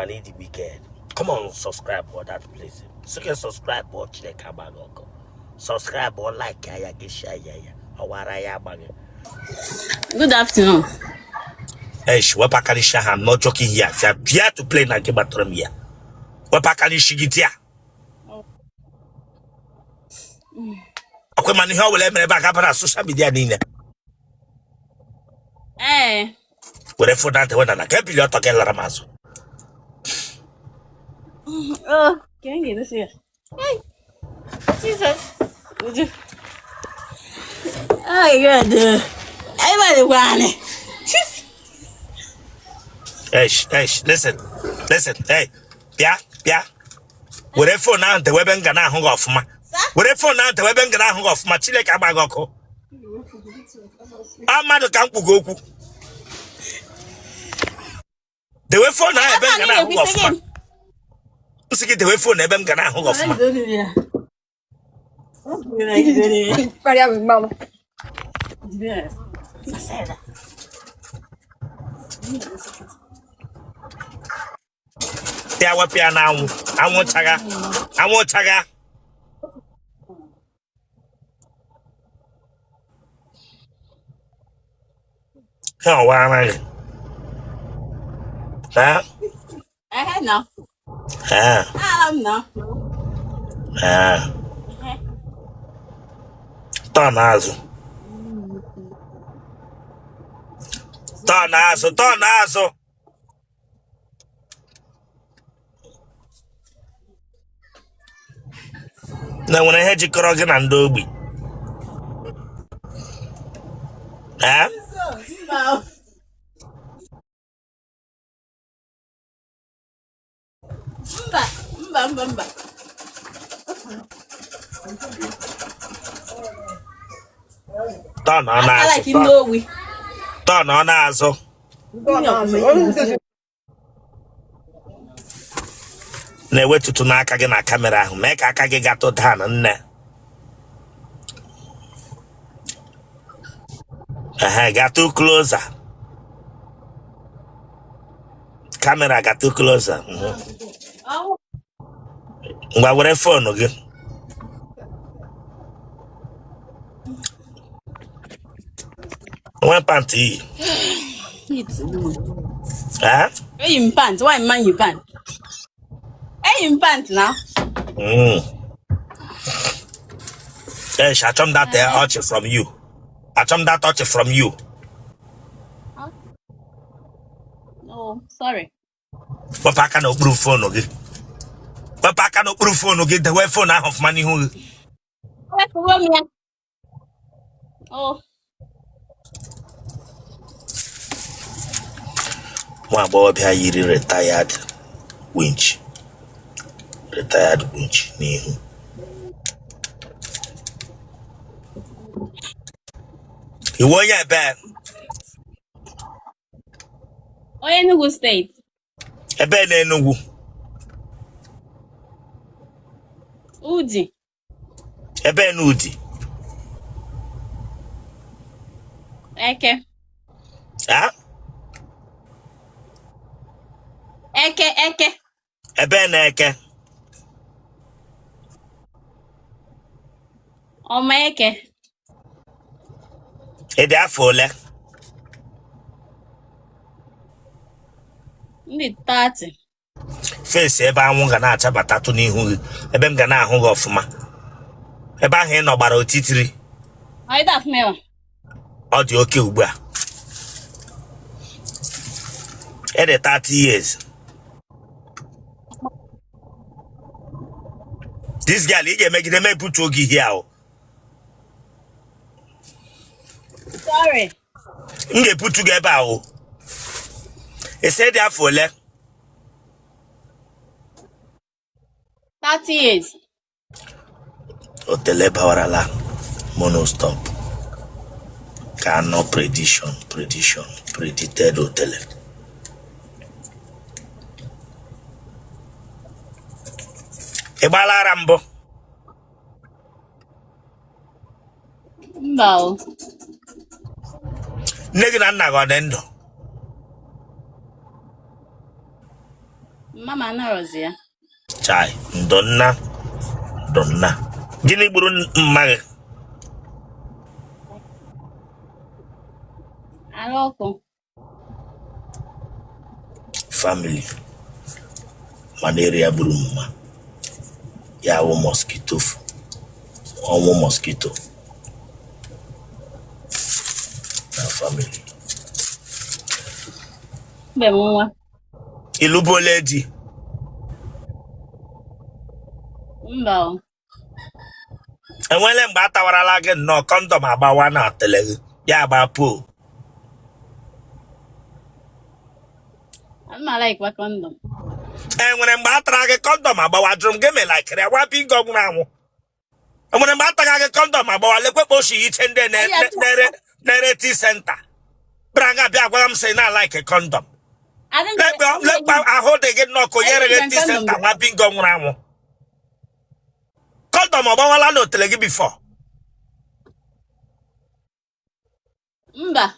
Mana ị dị wicked. Come on, subscribe for that place. Sị gị subscribe ọ Chineke agba gị ọkụ. Subscribe or like ya gị share ya ya. Ọwara ya agba gị. Good afternoon. Eish, wepụ aka n'isi ahụ. I'm not joking here. If you are here to play na nke gbatara m ya. Wepụ aka n'isi gị tia. Ọkwa mana ihe ọ bụla emere ebe a ga-aba na social media niile. Ee. Were phone ahụ dewe n'ala ka ebili ọtọ gị lara m azụ. Oh, ka m ga-edosi ya. Hey, Jesus. Uju. Oh, God. Everybody want it. Eish, eish, listen, listen, hey, bịa, bịa. Were phone ahụ dewe ebe m ga na-ahụ gị ọfụma. Were phone ahụ dewe ebe m ga na-ahụ gị ọfụma. Chineke agba gị ọkụ. A mmadụ ka m kwugo okwu. Dewe phone ahụ ebe m ga na-ahụ gị ọfụma. M sị gị dewe phone ebe m ga na-ahụ gị ọfụma. Ya wepụ ya n'anwụ, anwụ chaga, anwụ chaga. Ha ọwa anaghị. Ha? Ehe na. Ha. Ala m na. Ha. Tọọ n'azụ. Tọọ n'azụ, tọọ n'azụ. Na enwere ihe jikọrọ gị na ndị ogbi? Ee? Mba, mba, mba, mba. Tọọ nọ n'azụ. Tọọ nọ n'azụ. Na-ewetutu n'aka gị na camera ahụ mee ka aka gị gatụ down nne. Ehe, gatụ closer. Camera gatụ closer. Ngwa were phone gị. Nwe pant i yi. Eh? Eyi m pant, why man yi pant? Eyi m pant na. Eish, achọ m that ọchị from you. Achọ m that ọchị from you. Oh, sorry. Wepụ aka n'okpuru phone gị. Wepụ aka n'okpuru phone gị, dewe phone ahụ ọfụma n'ihu gị. Wepụwo m ya. Oh. Nwa agbọghọbịa yiri retired winch, retired winch n'ihu. Ị wụ onye ebe? Onye Enugu steeti. Ebe na Enugu? Udi. Ebe na Udi? Eke. Ha? Eke, Eke. Ebe na Eke? Ọma Eke. Ị dị afọ ole? M dị 30. Face ebe anwụ ga na-achabatatụ n'ihu gị, ebe m ga na-ahụ gị ọfụma. Ebe ahụ ị nọ gbara otitiri. Ọ dị okay ugbu a. Ị dị 30 years. This girl, ị ga-emegide m ebutuo gị here ahụ. Sorry. M ga-ebutu gị ebe ahụ. Ị sị ị dị afọ ole? 30 years. Otele bawarala monostop ka anọ prediction prediction predicted otele. Ị gbaala ara mbụ? Mba o. Nne gị na nna gị ọ dị ndụ? Mma m anọrọzi ya. Chai, ndo nna, ndo nna. Gịnị gburu mma gị? Arụ ọkụ. Family malaria gburu mma ya wụ mosquito, ọnwụ mosquito na family. Mbe m nwa. Ị lụbuola di? Mba o. Enwele mgbe a tawarala gị nnọọ condom agbawa na otele gị ya agba poo? Ana m alaikwa condom. Enwere mgbe a tara gị condom agbawa? Jụrụ m gị ma ị laikiri ya, nwa bingo nwụrụ anwụ. Enwere mgbe a tara gị condom agbawa? Lekwekpa oshi iche ndị na-ere tea center bịara nga bịa gwara m sị na like condom. Lekpa ahụ dị gị nnọọ ka onye rere tea center, nwa bingo nwụrụ anwụ. Condom ọ gbawala n'otele gị before? Mba.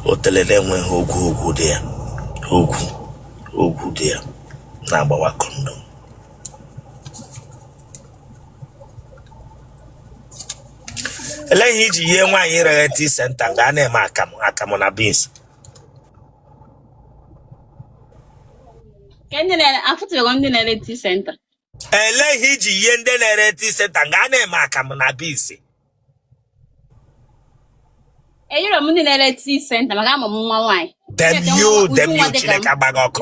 Otele na-enweghị ogwu, ogwu dị ya, ogwu, ogwu dị ya na-agbawa condom. Elee ihe iji yie nwaanyị rere tea center nga a na-eme akamụ, akamụ na beans? Afụtụbeghị ndị na-ere tea center. Elee ihe iji yie ndị na-ere tea center nga a na-eme akamụ na beans? Eyiro m ndị na-ere tea center maka amụ m nwa nwaanyị. Damn you, damn you, Chineke agba gị ọkụ.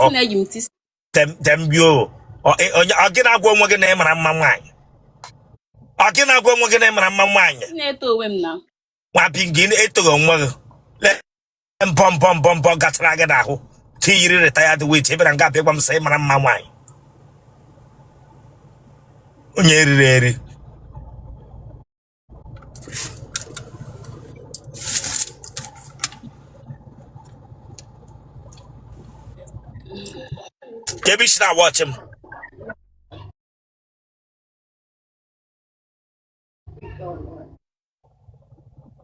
Damn you. Ọ gị na-agwa onwe gị na ị mara mma nwaanyị? Ọ gị na-agwa onwe gị na ị mara mma nwaanyị? Na-eto onwe m na. Nwa bingo, etoghị onwe gị. Mbọ mbọ mbọ mbọ gachara gị n'ahụ ka i yiri retired witch, ị bịara nga bịa gwa m sị ị mara mma nwaanyị, onye eriri eri. Ka ebe i si na-awatch m?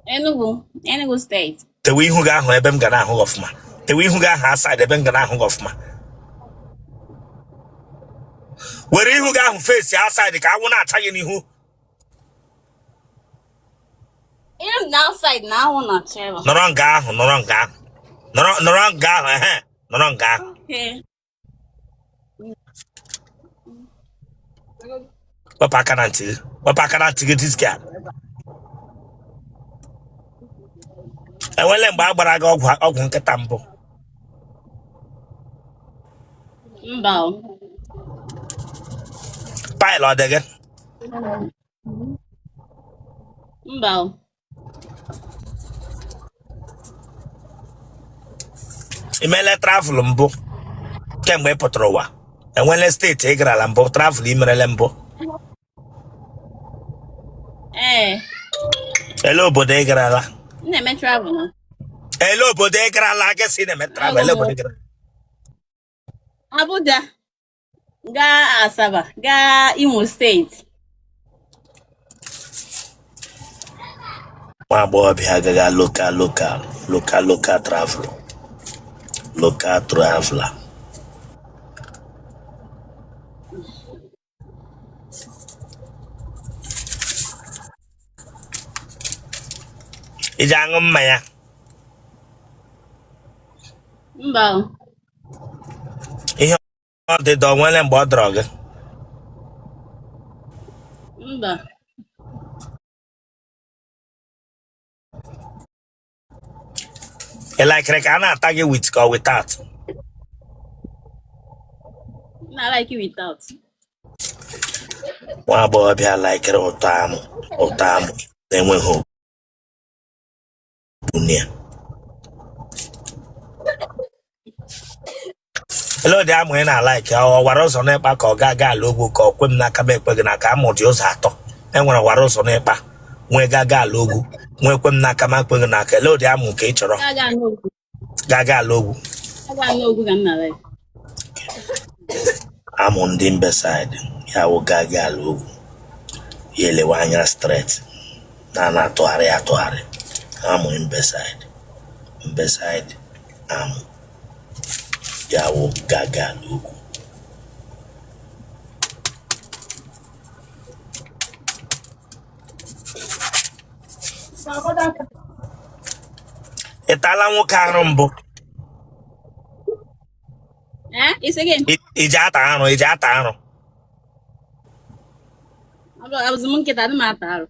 Enugu, Enugu State. Tewe ihu gị ahụ ebe m ga na-ahụ gị ọfụma. Tewe ihu gị ahụ aside ebe m ga na-ahụ gị ọfụma. Were ihu gị ahụ face aside ka anwụ na-acha gị n'ihu. Ihu m na outside na anwụ na-acha ebe. Nọrọ nga ahụ, nọrọ nga ahụ. Nọrọ nọrọ nga ahụ, ehe, nọrọ nga ahụ. Okay. Wepụ aka na ntị gị, wepụ aka na ntị gị, this girl. Enwele mgbe a gbara gị ọgwụ ọgwụ nkịta mbụ? Mba o. Pile ọ dị gị? Mba o. I meele travel mbụ kemgbe ị pụtara ụwa? Enwele steeti ị garala mbụ, travel i merele mbụ? Ee. Ele obodo ị garala? M na-eme travel na. Ele obodo ị garala? Gị sị na-eme travel, ele obodo ị gara? Abuja, gaa Asaba, gaa Imo State. Nwa agbọghọbịa agaghị local local local local travel, local traveler. I ji aṅụ mmanya? Mba. Ihe ọdịdọ nwere mgbe ọ dọrọ gị? Mba. Ị laikiri ka a na-ata gị with ka ọ without? M na-like without. Nwa agbọghọbịa laikiri ụtọ amụ, ụtọ amụ na-enweghị ogbu ya. Ele ụdị amụ ị na-alaiki? Ọ wara ụzọ n'ịkpa ka ọ ga-aga ala ogwu ka ọ kwe m n'aka m ekwe gị n'aka? Amụ dị ụzọ atọ e nwere: wara ụzọ n'ịkpa, nwee ga-aga ala ogwu, nwee kwe m n'aka m ekwe gị n'aka. Ele ụdị amụ nke ị chọrọ? Ga-aga ala ogwu. Amụ ndị mbe side ya wụ ga-aga ala ogwu, ya elewe anya straight na na-atụgharị atụgharị. Amụ mbe side. Beside amụ ya wụ gaga n'ugwu. Ị tala nwoke arụ mbụ? Eh? Ị sị gịnị? I ji ata arụ, i ji ata arụ? Abụzi m nkịta, adị m ata arụ.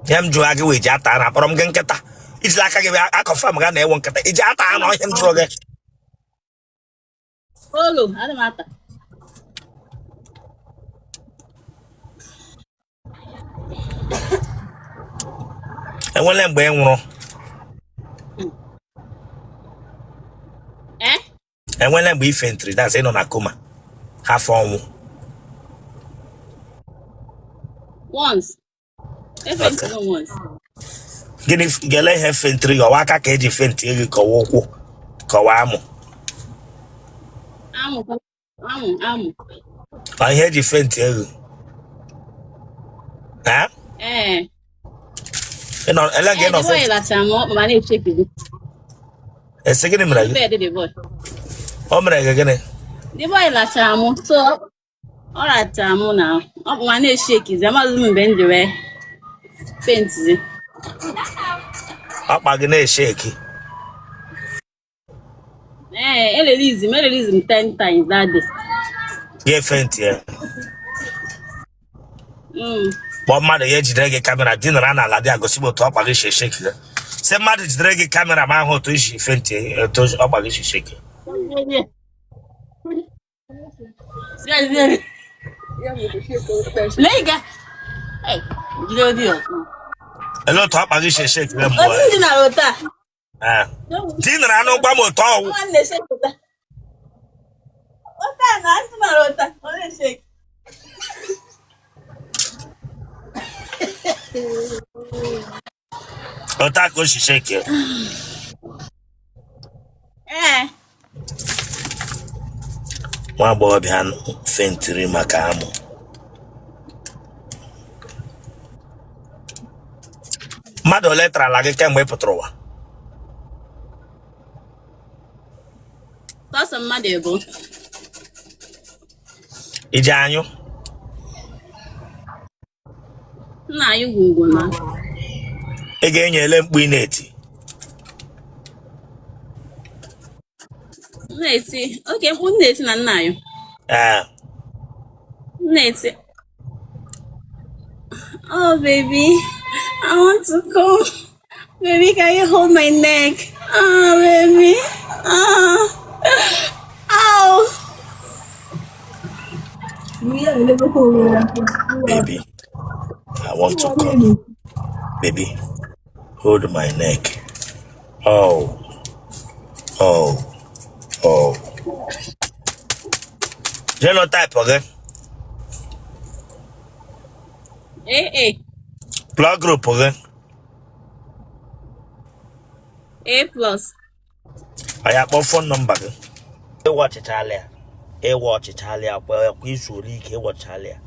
Ihe m jụrụ gị wụ i ji ata arụ, akpọrọ m gị nkịta. Ijila aka gị bịa a-confirm ga na ị wụ nkịta. I ji ata arụ, ihe m jụrụ gị. Olo, adị m ata. Enwele mgbe ị nwụrụ? Eh? Enwele mgbe ị faintiri, that's ịnọ na coma, half ọnwụ? Once. E-faint once. Gịnị gele ihe faintiri gị? Ọ wụ aka ka eji faint gị, ka ọ wụ ụkwụ, ka ọ wụ amụ? Amụ, amụ, amụ. Ọ ihe eji faint gị? Ha? Ee. Ị nọ ele gị Ee, nọ the boy faint? lachara m ọkpa ma na-echeki gị. Esi gịnị mere gị? Bed the boy. O mere gị gịnị? The boy lachara m, so ọ rachara m na ọkpa ma na-eshakizi, amaghịzi m mgbe m ji wee faintizi. Ọkpa gị na-eshake? Ee, e-release m 10 times that day. Gị faint ya? Mm. Kpọọ mmadụ ya ejidere gị camera, dinara n'ala dị agosi m otu ọkpa gị si eshake. Gị sị mmadụ jidere gị camera ma ahụ otu i si faint, otu ọkpa gị si shake. Lega. Hey, jide odi ya. Ele otu ọkpa gị si eshake mgbe Otu ndị na ota. Dinara anụ gwa m otu ọwụ. Otu a ka o si shake? Ee. Nwa agbọghọbịa faintiri maka amụ. Mmadụ ole tarala gị kemgbe ị pụtara ụwa? Sọsọ mmadụ ịbụọ. I ji anyụ? M na-anyụ gwugwu na. Ị ga-enye ele mkpu ị na-eti? M na-eti okay, mkpu m na-eti na m na-anyụ. Ee. M na-eti, "Oh baby, I want to come. Baby, can you hold my neck? Oh baby, oh, ow." "Baby, I want to come. Baby, hold my neck. Oh, oh, oh." Genotype gị? AA. Blood group gị? A plus. Anyị akpọ phone number gị. Ịwatchichala ya, ịwatchichala ya kwa kwa izu ole ike ịwatchichala ya,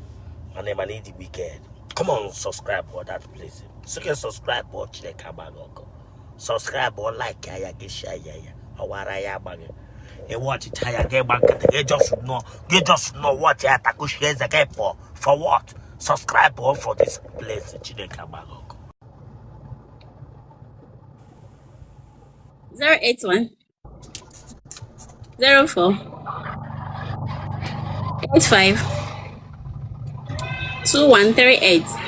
mana ị mana ị dị wicked. Come on, subscribe for that place. Sị gị subscribe ọ, Chineke agba gị ọkụ. Subscribe ọ, like ya, gị share ya, ya ọwara ya agba gị. Ịwatchicha ya, gị gba nkịtị, gị just nọ, gị just nọ watch ya, takushie eze gị pụọ. For what? Subscribe ọ for this place. Chineke agba gị ọkụ. 081 04 85 2138.